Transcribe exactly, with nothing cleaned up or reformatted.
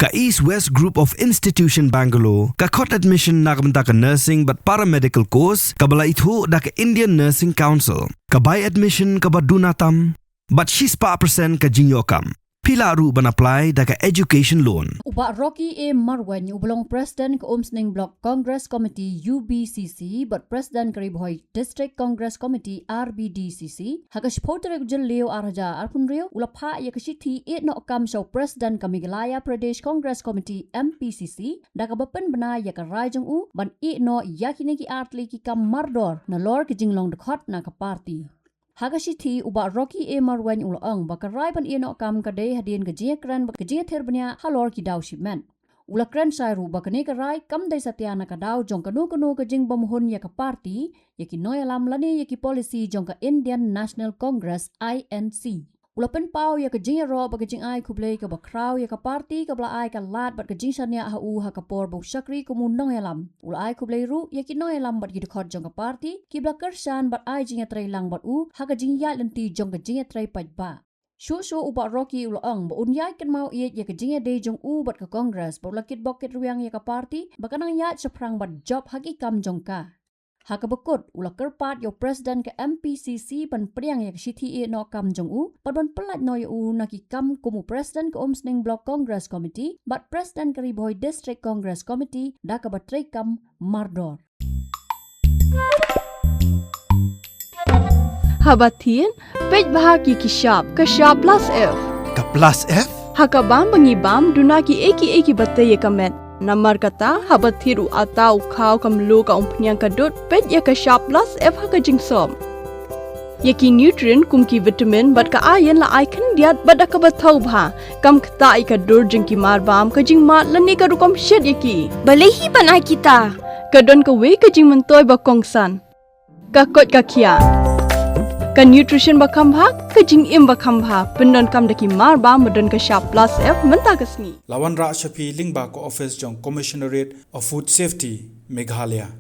Ka East West Group of Institution Bangalore ka khot admission na ka bynta ka nursing bad paramedical course kaba la ithuh da ka Indian Nursing Council. Ka bai admission kaba duna tam bad shispah percent ka jingïoh kam. Phi lah ruh ban apply da ka education loan. U Bah Rocky A Marwein uba long President ka Umsning Block Congress Committee U B C C bad President ka Ri Bhoi District Congress Committee R B D C C, ha ka shiphew tarik u Jylliew ar hajar arphew hynriew u la phah ïa ka shithi ïehnoh kam sha u President ka Meghalaya Pradesh Congress Committee M P C C da kaba pynbna ïa ka rai jong u ban ïehnoh ïa kine ki artylli ki kam mardor nalor ka jinglong dkhot na ka party. Ha ka shithi u Bah Rocky A Marwein u la ong ba ka rai ban ïehnoh kam ka dei hadien ka jingïakren bad ka jingïathir bniah halor ki daw shimet. U la kren shai ruh ba kane ka rai kam dei satia na ka daw jong kano kano ka jingbymhun ïa ka party, ïa ki nongïalam lane ïa ki policy jong ka Indian National Congress I N C. U la pynpaw ïa ka jingïaroh bad ka jingai khublei kaba khraw ïa ka party kaba la ai ka lad bad ka jingshaniah ha u ha ka por ba u shakri kum u nongïalam. U la ai khublei ruh ïa ki nongïalam bad ki dkhot jong ka party kiba la kyrshan bad ai jingïatreilang bad u ha ka jingïaid lynti jong ka jingïatrei paidbah. Shuh shuh u Bah Rocky u la ong ba un ïai kynmaw ïeit ïa ka jingïadei jong u bad ka Congress bad u la kitbok kitrwiang ïa ka party ba kan nang ïaid shaphrang bad jop ha ki kam jong ka. Ha kaba kut u la kyrpad ïa u President ka M P C C ban pdiang ïa ka shithi ïehnoh kam jong u bad ban pyllait noh ïa u na ki kam kum u President ka Umsning Block Congress Committee bad President ka Ri Bhoi District Congress Committee da kaba trei kam mardor. Haba thied, peit bha ki ki shap, ka shap plus F. Ka plus F? Ha ka bam ba ngi bam, duna ki ei ki ei kiba tei ïa ka met. Namar kata, haba thied u atta u khaw ka mluh ka umphniang ka dud, peit ïa ka shap plus F ha ka jingsop. Ïa ki nutrient kum ki vitamin bad ka iron la ai khyndiat bad da kaba thaw bha. Kam ktah ïa ka dur jong ki mar bam, ka jingmad lane ka rukom shet ïa ki. Balei hi ban ai kita? Ka don kawei ka jingmyntoi ba kongsan. Ka koit ka khiah. Ka nutrition ba kham bha, ka jingim ba kham bha. Pyndonkam da ki mar bam ba don ka shap plus F mynta ka sngi. La wanrah sha phi lyngba ka office jong Commissionerate of Food Safety, Meghalaya.